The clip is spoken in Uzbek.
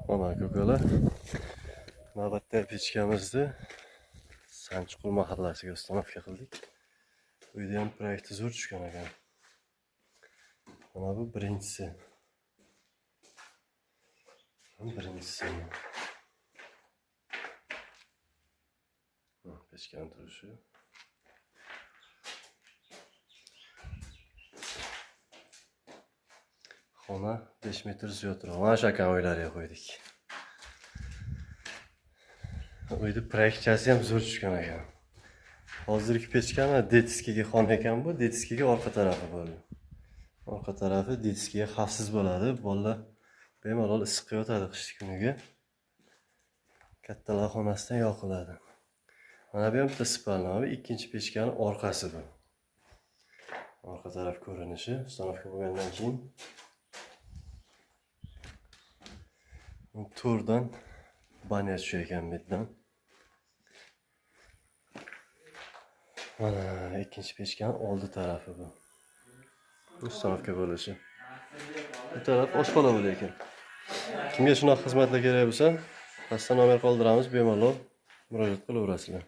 Mana ko'kalar. Navbatdagi pechkamizni Sanchuqur mahallasiga установка qildik. Uyda ham proyekti zo'r tushgan ekan. Mana bu birinchisi. Birinchisi. Pechkani turishi. Xona 5 metr ziyodroq. Mana shu aka uylariga qo'ydik. Uyni proyektchasi ham zo'r tushgan ekan. Hozirgi pechkani detskiga xona ekan bu, detskiga orqa tarafi bo'ldi. Orqa tarafi detskiga xavfsiz bo'ladi. Bolalar bemalol issiqqa yotadi qish kuniga. Kattalar xonasidan yoqiladi. Mana bu ham bitta spalni, bu ikkinchi pechkani orqasi bu. Orqa taraf ko'rinishi, установка bo'lgandan keyin to'rdan banya tushar ekan bu yerdan. Mana ikkinchi pechkani oldi tarafi bu. Установка bo'lishi. Bu taraf oshxona bo'lar ekan. Kimga shunaqa xizmatlar kerak bo'lsa, pastda nomer qoldiramiz, bemalol murojaat qilaverasizlar.